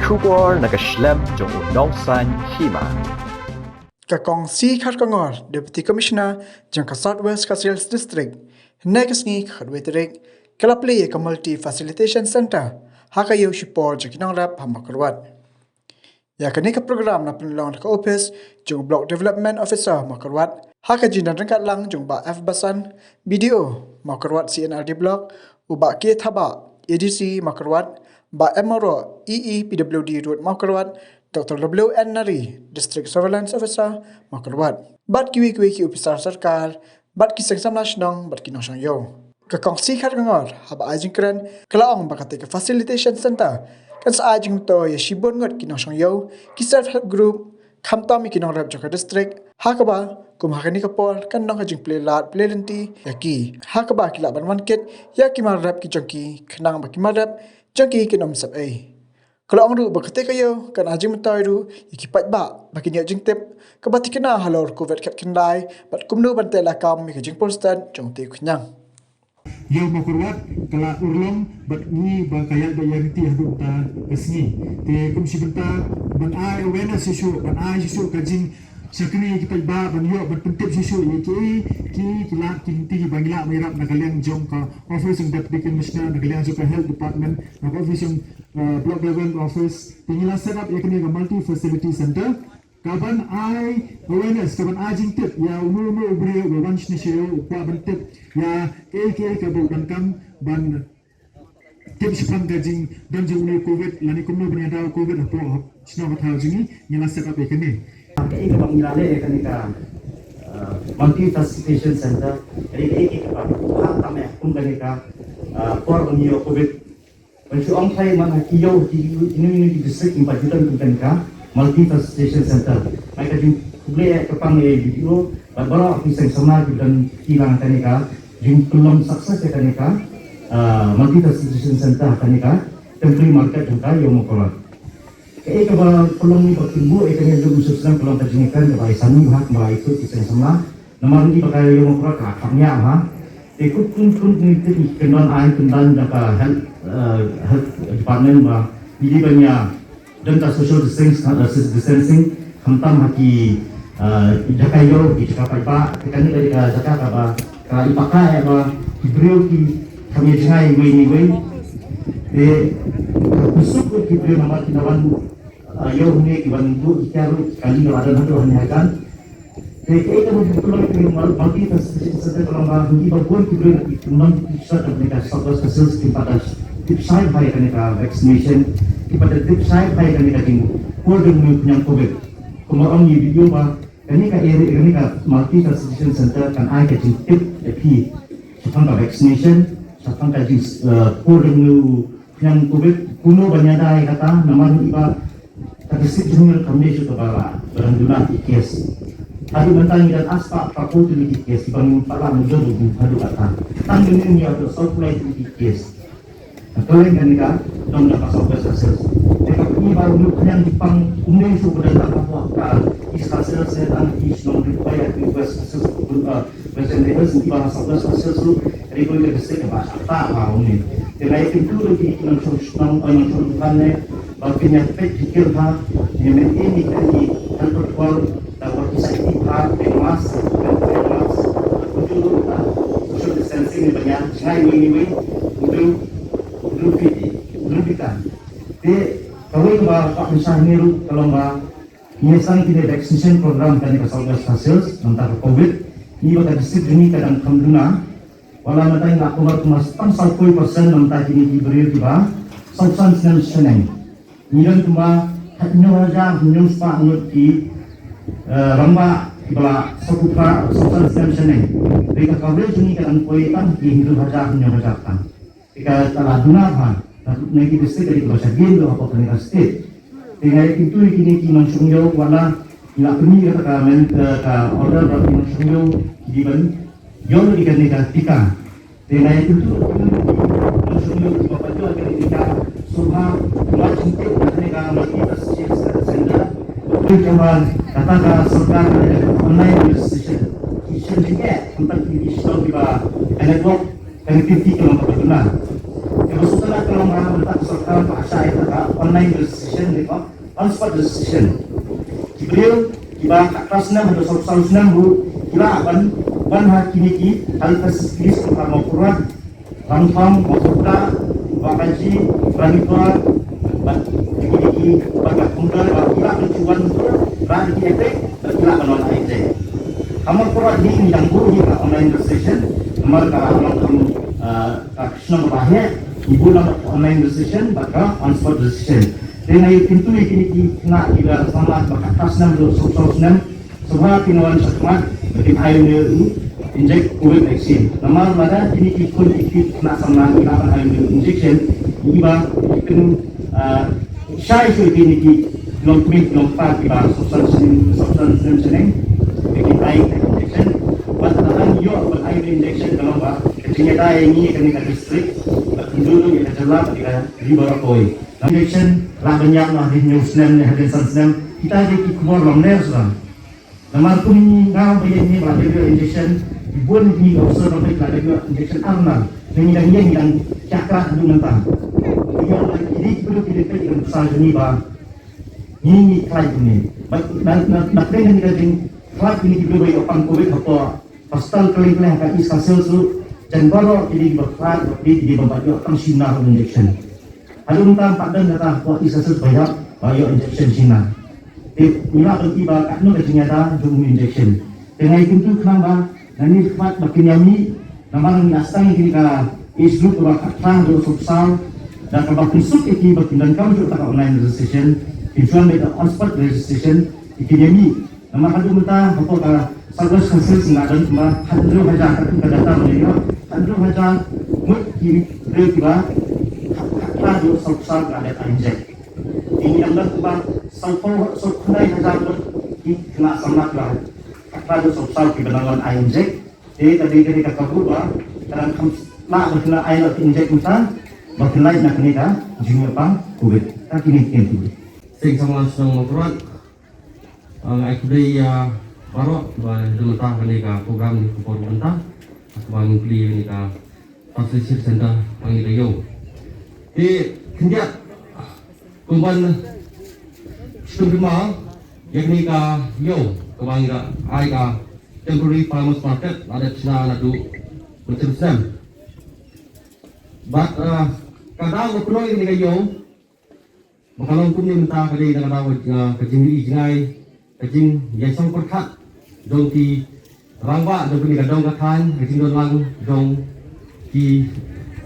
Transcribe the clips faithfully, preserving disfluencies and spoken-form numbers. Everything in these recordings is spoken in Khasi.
Khubor na ka shlem jong u nongsan hima. Ka Kong C. Kharkongor, Deputy Commissioner jong ka South West Khasi Hills District, hynne ka sngi ka khatwei tarik, ka la plie ïa ka Multi Facilitation Center ha ka ïew shipor jong ki nongrep ha Mawkyrwat. Ïa kane ka program la pynlong da ka ophis jong u Block Development Officer Mawkyrwat ha ka jingdon ryngkat lang jong u Bah F. Basan, B D O Mawkyrwat C and R D Block, u Bah K. Thabah, A D C Mawkyrwat, Bah M. Mawroh, E E P W D Road Mawkyrwat, Doctor W. N. Nari, District Surveillance Officer Mawkyrwat, bad kiwei kiwei ki ophisar sorkar, bad ki seng samla shnong, bad ki nongshong ïew. Ka Kong C. Kharkongor haba ai jingkren ka la ong ba kata ka Facilitation Center kan sa ai jingmyntoi ïa shibun ngut ki nongshong ïew, ki Self Help Group, khamtam ïa ki nongrep jong ka district, ha kaba kum ha kane ka por kan long ka jingplie lad plie lynti ïa ki, ha kaba ki lah ban wan kit ïa ki mar rep ki jong ki, khnang ba ki mar rep jong ki kin ym sep ei. Ka la ong ruh ba kata ka ïew kan ai jingmyntoi ruh ïa ki paidbah ba kin ïoh jingtip kaba thikna halor Covid khatkhyndai, bad kumno ban teh lakam ïa ka jingpynstad jong utei u khñiang. Ïew Mawkyrwat ka la urlong bad ngi ba ka ïaid bad ïaid ryntih haduh mynta ka sngi. Te kum shi bynta ban ai awareness shuh shuh, ban ai shuh shuh ka jingshakri ïa ki paidbah, ban ïoh ban pyntip shuh shuh ïa ki, ki, ki lad ki lynti ba ngi lah ban ïarap na ka liang jong ka office jong Deputy Commissioner, na ka liang jong ka Health Department, na ka office jong, uh, Block Development Office. Te ngi la set up ïa kane ka Multi Facility Center kaban ai awareness, kaban ai jingtip ïa uno uno u briew uba wan shane sha ïew, u kwah ban tip ïa kaei kaei kaba u donkam ban tip shaphang ka jingdon jong une u Covid, lane kumno ban ïada u Covid hapoh shnong ka thaw jong ngi. Ngi la set up ïa kane. Kaei kaba ngi la leh ïa kane ka, uh, Multi Facilitation Center, kaei kaei kaba khamtam eh kum kane ka, uh, por ba ngi ïoh Covid. Ban shu ong tharai man ha ki ïew, ki, ki, ki, ki district, ngim pat ju don kum kane ka Multi Facilitation Center. Nga ai ka jingkhublei kyrpang ïa u B D O bad baroh ki seng samla kiba don bynta lang ha kane ka jingpynlong success ïa kane ka, ah, Multi Facilitation Center ha kane ka temporary market jong ka ïew Mawkyrwat. Kaei kaba pynlong ngi ba kin buh ïa kane ka jingïaseng ka long ka jingïakren kaba ïa sani bha, kaba ïa ïathuh ki seng samla. Namar ngi ba ka ïew Mawkyrwat ka kham ïa ha. Te kut kun kun ngi tip ngi kyndon ai kyndon jong ka health, eh, health department ba ngi dei ban ïa don ka social distancing, eh, distancing khamtam ha ki, eh, jaka ïew, ki jaka paidbah, te kane ka dei ka jaka kaba ka i paka ïa ba ki briew ki kham ïa jngai iwei na iwei. Te ka kusuk ki briew namar ki na wan, eh, ïew hangne ki wan buh ki kiar ruh kali na wan don haduh hangne hajan. Te kaei kaba pynlong ïa kane ka Multi Facilitation Center ka long ba ngi ba bun ki briew na ki kyndon ki shat na kane ka South West Khasi Hills kim pat da tip shai bha ïa kane ka vaccination, kim pat da tip shai bha ïa kane ka jingpur jong une u khñiang Covid. Kumba ong ïa u B D O ba kane ka area, kane ka Multi Facilitation Center kan ai ka jingtip ïa phi shaphang ka vaccination, shaphang ka jing, eh, pur jong une u khñiang Covid, kumno ban ïada ïa kata, namar ngi ba ka district jong ngi kam dei shuh kaba la, ba dang duna ki case. Haduh mynta ngi dang arspah phra phew tylli ki case, kiba ngim pat lah mudui ruh haduh katta. Tang mynne ngi ïoh haduh sawphew lai tylli ki case. Ka kyrteng kane ka dong jong ka South West Khasi Hills. Te ka pynban ba une u khñiang jingpang um dei shuh ba dang tang hapoh ka East Khasi Hills, tang ki shnong Ri Bhoi, ki West Khasi Hills, eh, Western Highlands, ngi ba ha South West Khasi Hills ruh, ka dei kawei ka district kaba shah ktah bha hangne. Te nga ïakynduh ruh ïa ki nongshong shnong, eh, nongshong dukhan ne, ba kin ïa peit pyrkhat bha, ïa mynta ïa kine ki health protocol, da wat ki safety bha, face mask, face mask, kumjuh ruh ka social distancing ne ban ïa jngai iwei na iwei, kumjuh, kumjuh feet, kumjuh feet. Te kawei kaba kwah pynshai hangne ruh ka long ba ngi ïa sdang kine vaccination program kane ka South West Khasi Hills, na bynta ka Covid. Ngi ba ka district jong ngi ka dang kham duna. Wat la mynta ngi la cover kumba tang sawphew percent na bynta kine ki briew kiba saw san snem shaneng. Ngi don kumba hynñiew hajar hynñiew spah ngut ki, eh, rangbah kiba la sawphew phra, saw san snem shaneng. Te ka coverage jong ngi ka dang poi tang ki hynriew hajar hynñiew hajar tang. Te ka, ka la duna bha, na, na ki district ka dei kaba shadien ruh hapoh kane ka state. Te nga ïakynduh ïa kine ki nongshong ïew, wat la ngi la pynmih kata ka men, ka, ka order ba ki nongshong ïew ki dei ban ïoh ïa kane ka tika. Te nga ïakynduh ïa kine ki nongshong ïew kiba pat ïoh ïa kane ka tika, sngewbha wan jingtip na kane ka Multi Facilitation Center. Te kaba kata ka sorkar ka dei ka online registration. Ki shem jingeh, tang ki shnong kiba ka network connectivity ka long kaba duna. Te Ka sorkar ka long ba mynta ka sorkar ka shah ïa ka online registration, ne ka on spot registration. Ki briew kiba khatphra snem haduh sawphew saw snem ruh ki lah ban wan ha kine ki health facilities kum ka Mawkyrwat, Ramthong, Mawkyrwat, Wahkaji, Ranikor, bad kine ki bad ka Khumdor, bad ki lah ban shu wan ruh, rah ïa ki epic, bad ki lah ban wan ai je. Ha Mawkyrwat hi ngi dang buh hi ka online registration, namar ka long kum, ah, ka shnong kaba heh, ngi buh lang bad ka online registration bad ka on spot registration. Te nga ïakyntu ïa kine ki khynnah kiba samla ba khatphra snem haduh sawphew saw snem, shuwa kin wan shakhmat ba kin ai une u inject covid vaccine. Namar lada kine ki khun ki khynnah samla ki la ban ai une u injection, ngi ba ki pyn, ah, shai shuh ïa kine ki longkmie longkpa kiba sawphew san snem, sawphew san snem shaneng, ba kin ai ka injection. Bad lada ngi ïoh ban ai une u injection ka long ba ka jingïada ïa ngi kane ka district, bad kynduh ïa ka jylla bad ïa ka ri baroh kawei. Injection lah ban ïap na hadien hynñiew snem ne hadien san snem, kita dei ki khubor lymne shuwa. Namar kum ngi, nga ba ïa ngi ba la dep ïoh injection, ki bun ki officer ba la dep ïoh injection ar mar. Ngi dang ïa ngi dang ïa ka du mynta. Ngi ïoh ba ki dei ki briew ki dei peit ïa ka nuksa jong ngi ba ngi ngi khlaiñ kumne. Ba na na na pdeng ngi ka jingkhlaiñ kine ki briew ba ïoh pang covid hapoh hospital kylleng kylleng ha ka East Khasi Hills ruh, jan baroh ki dei kiba khlad, ki dei kiba ïoh tang shi na injection. Haduh mynta pat don kata hapoh East Khasi Hills ba ïoh, ba ïoh injection shi na. Te ngi lah ban i ba katno ka jingïada jong u injection. Te nga ïakyntu khnang ba nangne khmat ba kin ïa mih, namar ngi la sdang ïa kane ka age group kaba khatphra haduh sawphew saw, da kaba pynsuk ïa ki ba kin donkam jong kata ka online registration, kin shu wan beit da on spot registration, kin ïa mih. Namar haduh mynta hapoh ka South West Khasi Hills nga don kumba khathynriew hajar, ka data ba nga ïoh, khathynriew hajar ngut ki briew kiba kha-, kha-, khathynriew sawphew saw kiba la dep ai inject. Te ngi dang don kumba sawphew, sawphew khyndai hajar ngut ki khynnah samla kiba khathynriew sawphew saw kiba dang wan ai inject. Te ka dei, ka dei ka kabu ba ka dang kham lah ba kin ai la ki inject mynta ba kin lait na kane ka jingïoh pang covid. Ka kine ki kien ki. Seng Samla Shnong Mawkyrwat. Ah, nga ai khublei ïa baroh ba don mynta ha kane ka program, ne ka por mynta, ba ngin plie ïa kane ka facilitation center ba ngi da ïoh. Te khyndiat kumban shitom bima ïa kane ka ïoh kaba ngi da ai ka temporary farmers market, la dep shna naduh mynshem snem. Bad, ah, ka daw ba kynnoh ïa kane ka ïoh ba ka long kumne mynta ka dei na ka daw, ah, ka jingïohi jngai, ka jingïaishong pyrkhat jong ki rangbah jong kane ka dong ka thaiñ, ka jingdon lang jong ki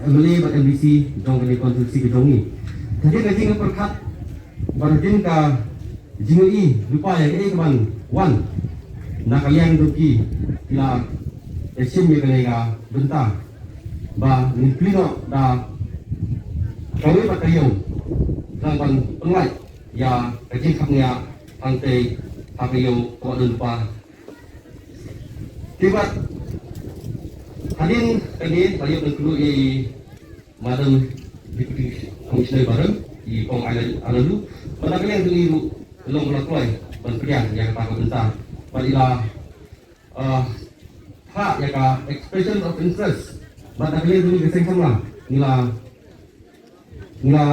M L A bad M D C jong kane ka constituency ka jong ngi. Ka jing, ka jingpyrkhat bad ka jing, ka jingïohi lypa ïa kaei kaban wan na ka liang jong ki, ki la ïashim ïa kane ka bynta ba ngin plie noh da kawei pat ka ïew, khnang ban pynlait ïa ka jingkhapngiah hangtei ha ka ïew kaba don lypa. Te bad hadien kane, la ïoh ban kynnoh ïa i Madam Deputy Commissioner barim, i Pong Analu, bad na ka liang jong i ruh i long ba la kloi ban pdiang ïa kata ka bynta. Bad i la, ah, phah ïa ka expression of interest. Bad na ka liang jong ngi ka seng samla, ngi la, ngi la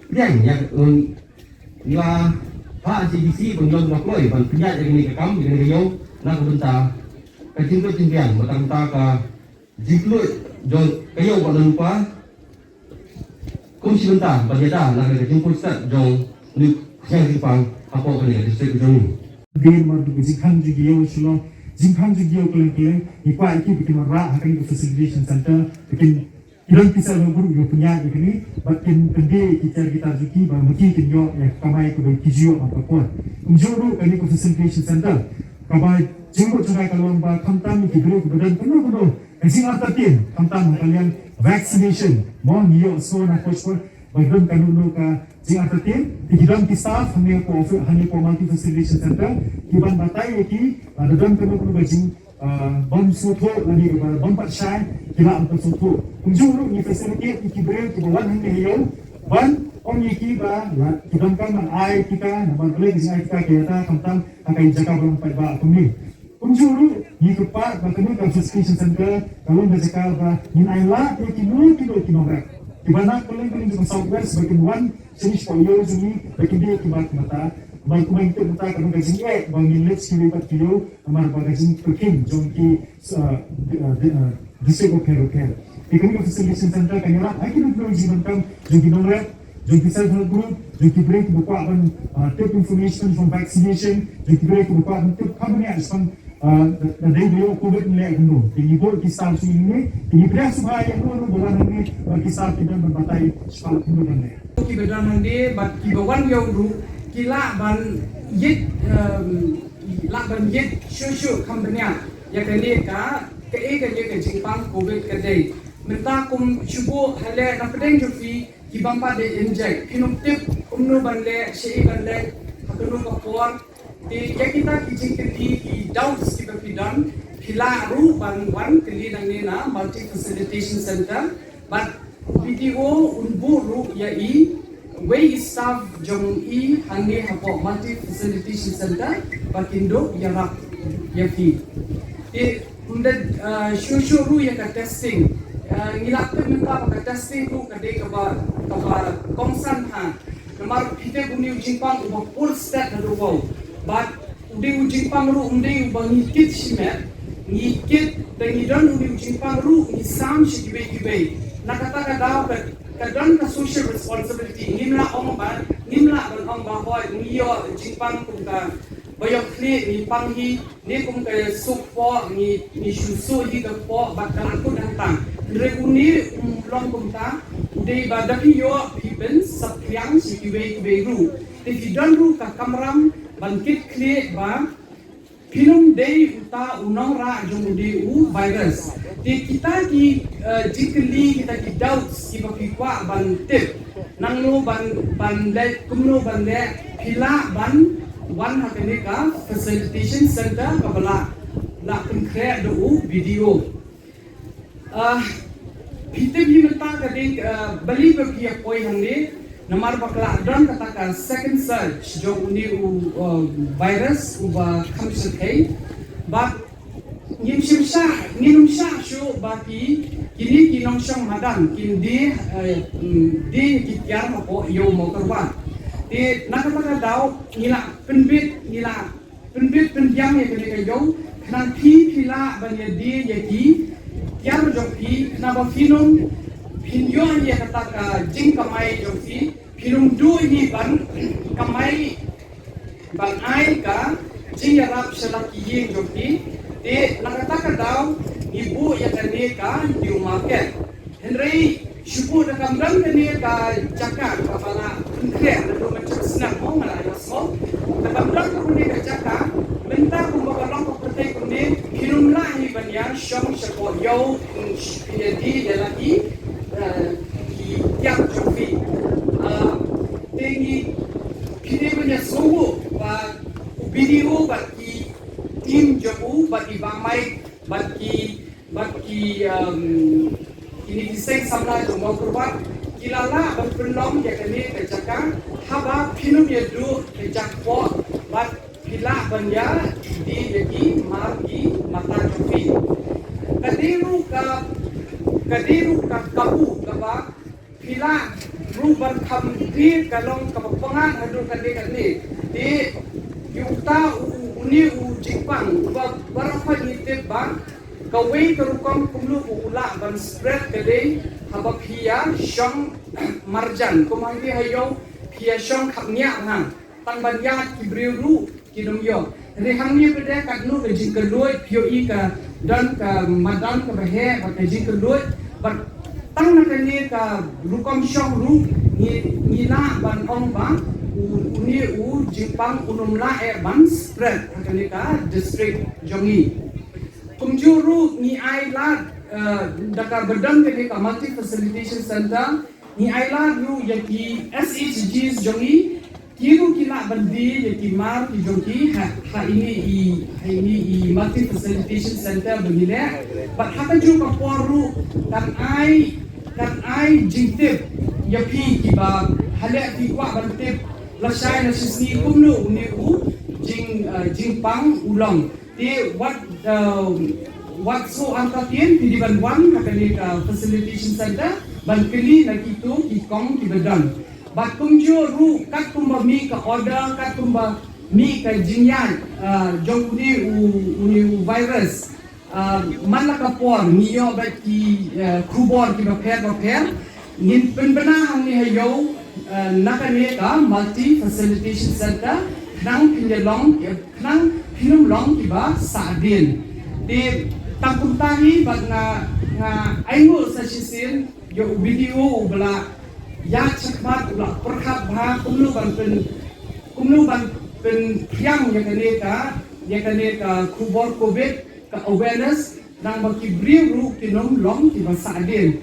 pdiang ïa, um, ngi la phah J D C ba ngi long ba la kloi ban pynïaid ïa kane ka kam, ïa kane ka ïew na ka bynta ka jingkut jingbiang, bad na ka bynta ka jingkylluid jong ka ïew ba la lypa kum shi bynta ban ïada na ka jingpynstad jong une u khñiang jingpang hapoh kane ka district jong ngi. Dei namar ba ka jingkhang jong ki ïew sha long, jingkhang jong ki ïew kylleng kylleng, ngi kwah ïa ki ba kin wanrah ha kane ka facilitation center, ba kin, ki don ki seng ruh kiba pynïaid ïa kane, bad kin pyndie ïa ki tiar ki tar jong ki ba ma ki kin ïoh ïa ka kamai kaba ki ju ïoh ha ka por. Kumjuh ruh kane ka facilitation center kaba jingmut jong ka ka long ba khamtam ïa ki briew kiba don kano kano ka jingartatien, khamtam ha ka liang vaccination, mo, ngi ïohsngew na coach, ba don kano kano ka jingartatien, te ki don ki staff hangne hapoh office, hangne hapoh Multi Facilitation Center, ki ban batai ïa ki, ah, lada don kano kano ka jing, ah, bym sngewthuh lane kaba bym pat shai, ki lah ban pynsngewthuh. Kumjuh ruh ngi facilitate ïa ki briew kiba wan hangne ha ïew ban ong ïa ki ba la ki donkam ban ai tika, namar balei ka jingai tika ka ïada khamtam ha ka jaka ba long paidbah kumne. Kumjuh ruh ngi kyrpad ba kane ka facilitation center ka long ka jaka ba ngin ailad ïa kino kino ki nongrep. Kiba na kylleng kylleng jong ka South West ba kin wan shane shapoh ïew jong ngi ba kin dei kiba ki mata. Ba kumba ngi tip mynta ka long ka jingeh ba ngin leit sha kiwei pat ki ïew namar ba ka jingpyrkhing jong ki, uh, di- uh, di- uh, district of health care. Te kane ka facilitation center kan ïarap ha ki technology ban kam jong ki nongrep, jong ki self help group, jong ki briew kiba kwah ban, uh, tip information from vaccination, jong ki briew kiba kwah ban tip kham bniah shaphang, uh, da da dei ba ïoh covid ne leh kumno. Te ngi buh ki staff sha ngi, te ngi pdiang sngewbha ïa uno uno ba wan hangne ba ki staff ki don ban batai shaphang kumno ban leh. Kiba don hangne bad kiba wan ïew ruh ki lah ban ïeit, um, lah ban ïeit shuh shuh kham bniah ïa kane ka, kaei kane ka jingpang covid ka dei. Mynta kum shu buh ha leh na pdeng jong phi, ki bym pat dei inject, phin ym tip kumno ban leh, shaei ban leh, ha kano ka por. Te ïa kita ki jingkylli, ki doubts kiba phi don, phi lah ruh ban wan kylli nangne na Multi Facilitation Center. Bad u B D O un buh ruh ïa i wei i staff jong i hangne hapoh Multi Facilitation Center ba kin duh ïarap ïa phi. Te ym dei, uh, shuh shuh ruh ïa ka testing. Uh, ngi lah tip mynta ba ka testing ruh ka dei kaba, kaba kongsan ha. Namar phi tip une u jingpang uba pur stet haduh wow. Bad u dei u jingpang ruh um dei uba ngi kit shimet. Ngi kit da ngi don une u jingpang ruh ngi sam sha kiwei kiwei. Na kata ka daw ka, ka don ka social responsibility. Ngim lah ong ba, ngim lah ban ong ba hoi ngi ïoh jingpang kum ka ba ïoh khlieh ngi pang hi. Ne kum ka suk poh ngi, ngi shu suk hi ka poh bad ka la kut hangta. Hynrei une um long kumta, u dei ba da phi ïoh phi pynsaphriang sha kiwei kiwei ruh. Te phi don ruh ka kamram ban kit khlieh ba phin ym dei uta u nongrah jong une u virus. Te kita ki, eh, jingkylli, kita ki doubts kiba phi kwah ban tip. Nangno ban, ban leh, kumno ban leh, phi lah ban wan ha kane ka facilitation center kaba la, la pynkhreh da u B D O. Ah, phi tip hi mynta ka dei, ah, balei ba phi ïa poi hangne, namar ba ka la don kata ka second surge jong une u, ah, virus uba kham shyrkhei. Bad ngim shym shah, ngim shah shuh ba ki, kine ki nongshong madan kin die, eh, mm, die ki tiar hapoh ïew Mawkyrwat. Te na kata ka daw ngi la pynbit, ngi la pynbit pynbiang ïa kane ka ïew, khnang phi phi lah ban ïa die ïa ki tiar jong phi, khnang ba phin ym, phin ïoh ïa kata ka jingkamai jong phi, phin ym duh hi ban kamai ban ai ka jingïarap sha la ki ïing jong phi. Te na kata ka daw ngi buh ïa kane ka New Market. Hynrei shu buh da kam don kane ka jaka kaba la pynkhreh naduh mynta snem mo nga la ïohsngew. Da kam don kane ka jaka mynta kumba ka long ka pyrthei kumne phin ym lah hi ban ïa shong shapoh ïew, phin ïa die ïa la ki, eh, ki tiar jong phi. Ah, te ngi phi dei ban ïa sngewbha ba u B D O bad ki team jong u bad i Bah Mike bad ki, bad ki, um, kine ki seng samla jong Mawkyrwat ki la lah ban pynlong ïa kane ka jaka haba phin ym ïa duh ka jakpoh bad phi lah ban ïa die ïa ki mar ki mata jong phi. Ka dei ruh ka, ka dei ruh ka kabu kaba phi lah ruh ban kham die ka long kaba pyngngad haduh katne katne. Te ïa uta u, une u jingpang uba baroh ngi tip ba kawei ka rukom kumno u lah ban spread ka dei haba phi ïa shong marjan. Kum hangne ha ïew phi ïa shong khapngiah hang. Tang ban ïaid ki briew ruh kin ym ïoh. Hynrei hangne pat de katno ka jingkylluid, phi ïohi ka don ka madan kaba heh bad ka jingkylluid. Bad tang na kane ka rukom shong ruh ngi, ngi lah ban ong ba u, une u jingpang un ym lah eh ban spread ha kane ka district jong ngi. Kumjuh ruh ngi ai lad, eh, da kaba don kane ka Multi Facilitation Center, ngi ai lad ruh ïa ki S H Gs jong ngi, ki ruh ki lah ban die ïa ki mar ki jong ki ha, ha ine i, ha ine i Multi Facilitation Center ba ngi leh. Bad ha kajuh ka por ruh kan ai, kan ai jingtip ïa phi kiba ha leh phi kwah ban tip lashai lashisngi kumno une u jing, eh, jingpang u long. Te wat, eh, wat shu anta tien phi dei ban wan ha kane ka facilitation center ban kylli na kito ki kong kiba don. Bad kumjuh ruh katkum ba mih ka order, katkum ba mih ka jingïaid, ah, jong une u, une u virus. Ah, man la ka por ngi ïoh bad ki, eh, khubor kiba pher ba pher. Ngin pynbna hangne ha ïew, eh, na kane ka multi facilitation center, khnang phin ïa long, eh, khnang phin ym long kiba sahdien. Te tang kumta hi bad nga, nga ainguh sa shisien ïa u B D O uba la ïaid shakhmat, uba la pyrkhat bha kumno ban pyn, kumno ban pynphriang ïa kane ka, ïa kane ka khubor covid, ka awareness, nang ba ki briew ruh kin ym long kiba sahdien.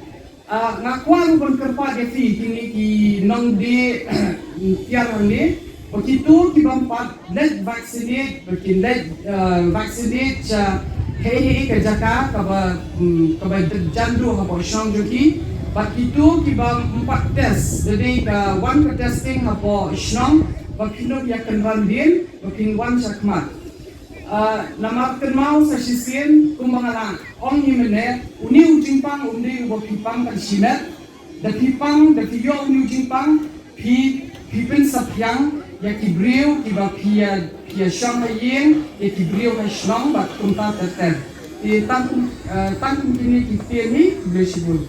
Ah, nga kwah ruh ban kyrpad ïa phi kine ki nongdie tiar hangne, ba kito ki bym pat leit vaccinate, ba kin leit, ah, vaccinate sha hei hei ka jaka kaba, mm, kaba jan duh hapoh shnong jong ki. Bad kito ki bym pat test, da dei ka wan ka testing hapoh shnong, ba phin ym ïa kynran dien, ba phin wan shakhmat. Ah, namar kynmaw sa shisien kumba nga la ong hi mynne, une u jingpang um dei uba phi pang kan shimet. Da phi pang, da phi ïoh une u jingpang, phi, phi pynsaphriang ïa ki briew kiba phi ïa, phi ïa shong ha ïing, ïa ki briew ha shnong bad kumta ter ter. Te tang kum, ah, tang kum kine ki ktien hi, khublei shibun.